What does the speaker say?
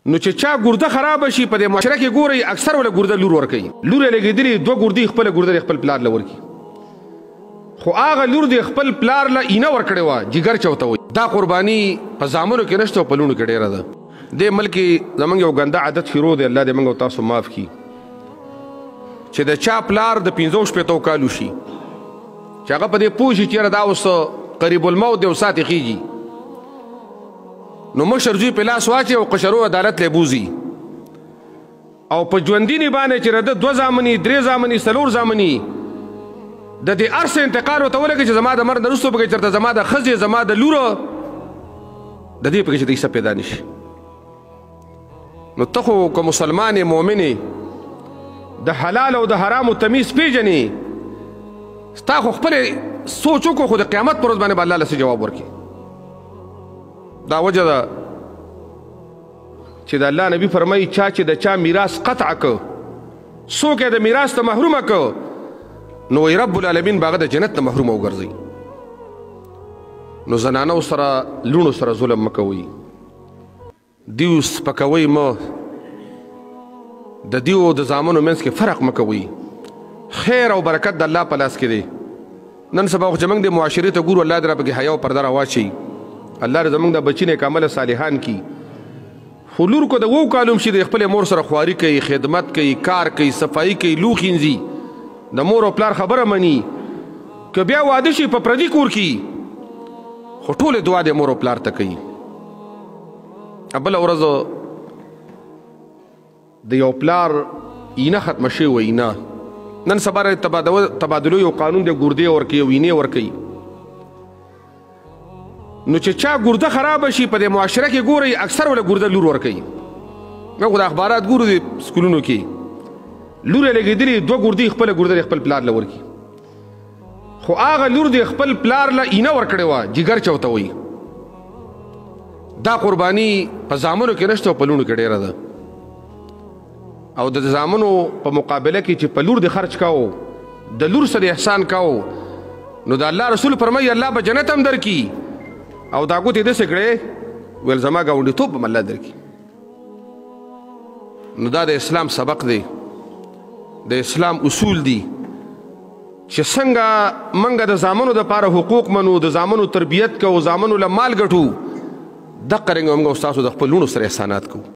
نو چې چا ګرده خراب شي په دې معاشره کې ګورئ اکثر وله ګرده لور ورکوي، لور یې لګېدلې دوه ګردې خپله ګرده دې خپل پلار له ورکړي، خو هغه لور دې خپل پلار له اینه ورکړې وه، جګر چوته وي. دا قرباني په زامنو کې نشته او په لوڼو کې ډېره ده. دې ملک کې زمونږ یو ګنده عادت شروع دی، الله دې موږ او تاسو معاف کړي، چې د چا پلار د 65 کالو شي، چې هغه په دې پوه شي چې یاره دا اوس قریب الموت دی او ساتې خېږي، نو مشر زوی په لاس واچي او قشرو عدالت له بوزي، او په ژوندینې باندې چې د 2 زامنې 3 زامنې 4 زامنې د دې ارث انتقال ورته ولګي چې زما د مرګ نه وروسته پکې چېرته زما د ښځې زما د لور د دې پکې چې د حصه پیدا نه شي. نو ته خو که مسلمان یې، مؤمن یې، د حلال او د حرامو تمیز پېژنې، ستا خو خپلې سوچ وکړو، خو د قیامت پر ورځ باندې به الله له څه جواب ورکړي. دا وجه ده چې د الله نبی فرمایي چا چې د چا میراث قطع کړ، څوک یې د میراث ته محرومه کړ، نو وایي رب العالمین به هغه د جنت نه محرومه وګرځوي. نو زنانو سره لوڼو سره ظلم مه کوئ، دیو سپکوئ مه، د دیو د زامنو منځ کې فرق مه کوئ. خیر او برکت د الله په لاس کې دی. نن سبا خو چې موږ د معاشرې ته ګورو، الله دې را پکې حیا او پرده راواچوي، الله دې زموږ د بچي نیک عمله صالحان کړي. خو لور کو د 7 کالو هم شي د خپلې مور سره خواري کوي، خدمت کوي، کار کوي، صفایي کوي، لوښي اینځي، د مور او پلار خبره مني. که بیا واده شي په پردي کور کې، خو ټولې دعا د مور او پلار ته کوي. بله ورځ د یو پلار اینه ختمه شوې وه، اینه نن سبا تبادلو یو قانون دی، ګردې ورکوي او اینې ورکوي. نو چې چا ګرده خرابه شي په دې معاشره کې ګورئ اکثر وله ګرده لور ورکوي. موږ خو د اخبارات ګورو دي سکولونو کې، لور یې لګېدلې 2 ګردې خپله ګرده دې خپل پلار له ورکړي، خو هغه لور دې خپل پلار له اینه ورکړې وه، جګر چوته وي. دا قرباني په زامنو کې نشته او په لوڼو کې ډېره ده. او د زامنو په مقابله کې چې په لور دې خرچ کاو، د لور سره احسان کاو، نو د الله رسول فرمایي الله به جنت هم درکړي. او دا ګوتې داسې کړې ویل زما ګاونډیتوب به الله درکړي. نو دا د اسلام سبق دی، د اسلام اصول دي چې څنګه موږ د زامنو دپاره حقوق منو، د زامنو تربیت کوو، زامنو له مال ګټو، دقه رنګه موږ ستاسو د خپل لوڼو سره احسانات کوو.